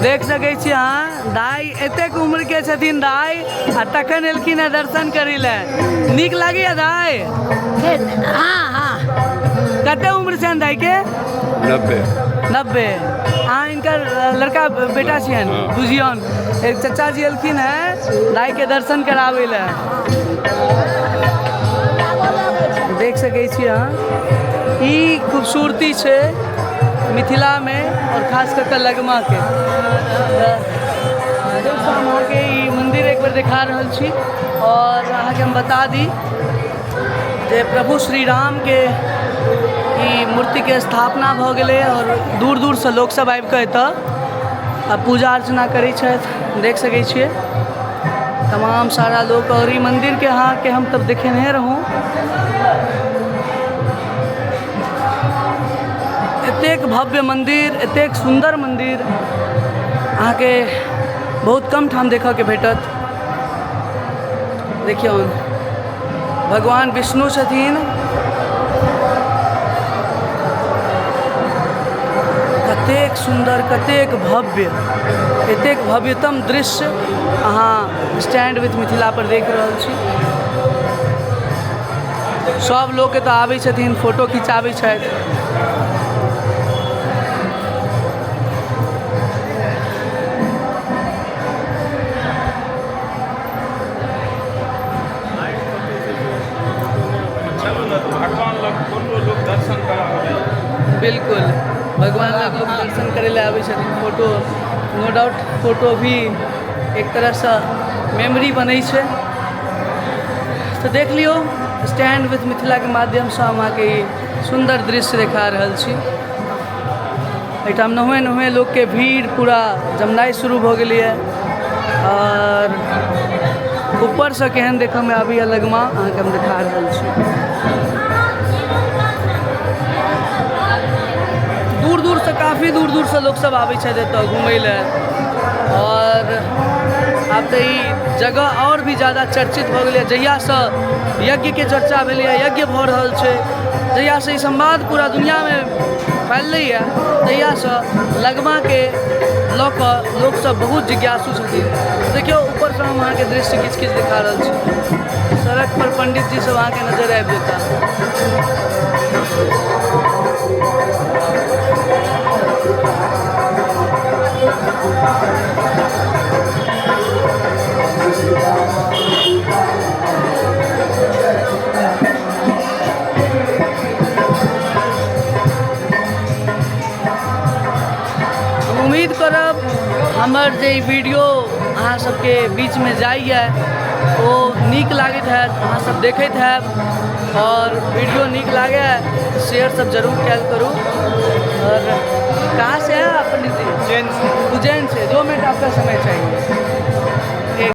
देख सकै छी अहाँ, दाइ एतेक उम्र के छथिन दाइ, आ तखन एलखिन हेँ दर्शन करै लए। नीक लागैया दाइ? हाँ हाँ। कते उम्र छनि दाइके? 90। 90। अहाँ हिनकर लड़का बेटा छियनि? हाँ। बुझियौन, एक चचा जी एलखिन हेँ दाइके दर्शन कराबै लए। देख सकै छी अहाँ, ई खूबसूरती छै मिथिलामे आओर खास कऽ कऽ लगमाके। तऽ हम अहाँके ई मन्दिर एक बेर देखा रहल छी आओर अहाँके हम बता दी जे प्रभु श्री रामके ई मूर्तिके स्थापना भऽ गेलै आओर दूर दूरसँ लोकसभ आबिकऽ एतऽ आ पूजा अर्चना करै छथि। देख सकै छियै तमाम सारा लोक। आओर ई मन्दिरके अहाँके हम तब देखेने रहौँ, एतेक भव्य मन्दिर, एतेक सुन्दर मन्दिर अहाँके बहुत कम ठाम देखऽके भेटत। देखियौ, भगवान विष्णु छथिन। कतेक सुन्दर, कतेक भव्य, एतेक भव्यतम दृश्य अहाँ स्टैंड विथ मिथिला पर देख रहल छी। सब लोक एतऽ आबै छथिन, फोटो खिचाबै छथि। भगवान लग फोटो लोक दर्शन कराबऽ। बिल्कुल, भगवान लग लोक दर्शन करै लए आबै छथिन। फोटो, नो डाउट, फोटो भी एक तरहसँ मेमोरी बनै छै। तऽ देख लियौ, स्टैंड विथ मिथिलाके माध्यमसँ हम अहाँके ई सुन्दर दृश्य देखा रहल छी। एहिठाम नहुए नहुए लोकके भीड़ पूरा जमनाइ शुरू भऽ गेलैए। आओर ऊपरसँ केहन देखऽमे आबैए लगमा, अहाँके हम देखा रहल छी। दूर दूरसँ, काफी दूर दूरसँ लोकसभ आबै छथि एतऽ घुमै लए। आओर आब तऽ ई जगह आओर भी ज्यादा चर्चित भऽ गेलैए जहियासँ यज्ञके चर्चा भेलैए, यज्ञ भऽ रहल छै। जहियासँ ई संवाद पूरा दुनिआँमे फैललैए, तहियासँ लगमाके लऽ कऽ लोकसभ बहुत जिज्ञासु छथिन। देखियौ, ऊपरसँ हम अहाँके दृश्य किछु किछु देखा रहल छी। सड़कपर पंडित जी सब अहाँके नजर आबि जेता। हम उम्मीद करब हमर जे ई वीडियो अहाँ सबके बीचमे जाइए ओ नीक लागैत हैत, अहाँ सब देखैत हैब। आओर वीडियो नीक लागै शेयर सब जरूर कयल करू। और कहाँ से है आप पंडित जी? उज्जैन से। उज्जैन से। 2 मिनट आपका समय चाहिए।